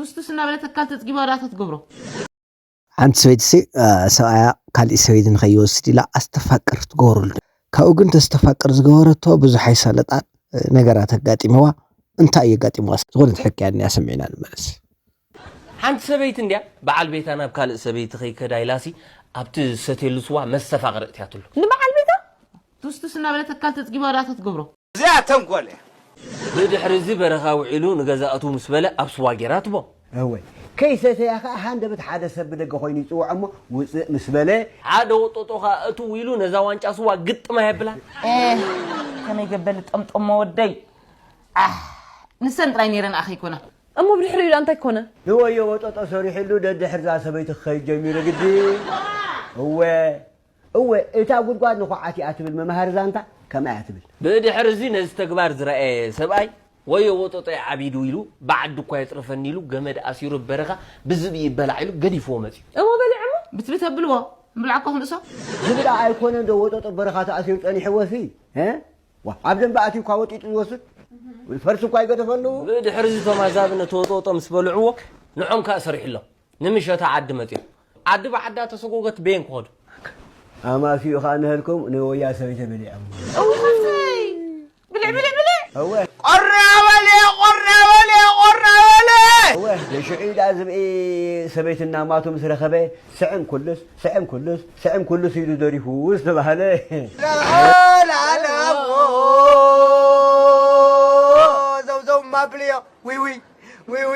ቱስቱስ እናበለት ኣካል ተጽጊባ ዳታ ትገብሮ። ሓንቲ ሰበይቲ ሲ ሰብኣያ ካሊእ ሰበይቲ ንኸይወስድ ኢላ ኣስተፋቅር ትገብረሉ። ካብኡ ግን ተስተፋቅር ዝገበረቶ ብዙሕ ኣይሰለጣን። ነገራት ኣጋጢመዋ። እንታይ እዩ ኣጋጢመዋ? ዝኾነት ሕክያ እኒኣ ሰሚዕና ንመለስ። ሓንቲ ሰበይቲ እንድያ በዓል ቤታ ናብ ካልእ ሰበይቲ ከይከዳ ኢላሲ ኣብቲ ዝሰትየሉ ስዋ መስተፋቕር እትያትሉ። ንበዓል ቤታ ቱስቱስ እናበለት ኣካል ተጽጊባ ዳታ ትገብሮ። እዚኣ ተንኮል እያ። ብድሕሪ እዚ በረኻ ውዒሉ ንገዛ እትው ምስ በለ ኣብ ስዋ ጌራ ትቦ። እወ ከይሰተያ ኸዓ ሃንደበት ሓደ ሰብ ብደገ ኮይኑ ይፅውዖ እሞ ውፅእ ምስ በለ ሓደ ወጦጦ ኸዓ እትው ኢሉ ነዛ ዋንጫ ስዋ ግጥማ የብላ። ከመይ ገበል ጠምጠሞ ወደይ። ንሰን ጥራይ ነይረን ኣኸ ይኮና። እሞ ብድሕሪኡ ኢላ እንታይ ኮነ? ንወዮ ወጦጦ ሰሪሕሉ ደድሕር ዛ ሰበይቲ ክኸይድ ጀሚሩ ግዲ። እወ እወ እታ ጉድጓድ ንኹዓት እያ ትብል መምሃሪ ዛንታ ከምኣ እያ ትብል። ብድሕር እዚ ነዚ ተግባር ዝረኣየ ሰብኣይ ወዮ ወጦጦ ዓቢዱ ኢሉ ብዓዲ እኳ የፅርፈኒ ኢሉ ገመድ ኣሲሩ በረኻ ብዝብኢ ይበላዕ ኢሉ ገዲፍዎ መፅዩ። እሞ በሊዖሞ? ብትቢ ተብልዎ ምብላዕ እኮ ክንእሶ። ዝብኢ ኣይኮነ እንዶ ወጦጦ በረኻ ተኣሲሩ ፀኒሕዎ ሲ እ? ዋ፣ ኣብ ደንበ ኣትዩ እኳ ወጢጡ ዝወስድ ፈርሲ እኳ ይገደፈሉ። ብድሕር እዚ እቶም ኣዛብእ ነቲ ወጦጦ ምስ በልዕዎ ንዖም ከኣ ሰሪሕሎም ንምሸታ ዓዲ መፅዮም። ዓዲ ብዓዳ ተሰጎገት በየን ክኸዱ። ኣማስይኡ ኸዓ ነሀልኩም ንወያ ሰበይቲ በሊዖም። እውይ ሓፍተይ ብልዕ ብልዕ ብልዕ። እወ ቆራ በለ ቆራ በለ ቆራ በለ። እወ ንሽዑ ኢዳ ዝብኢ ሰበይትና ማቱ ምስ ረኸበ ስዕም ኩልስ ስዕም ኩልስ ስዕም ኩልስ ኢሉ ደሪፉ ዝተባህለ። ላላቦ ዘውዘው ማብልዮ ዊዊ ዊዊ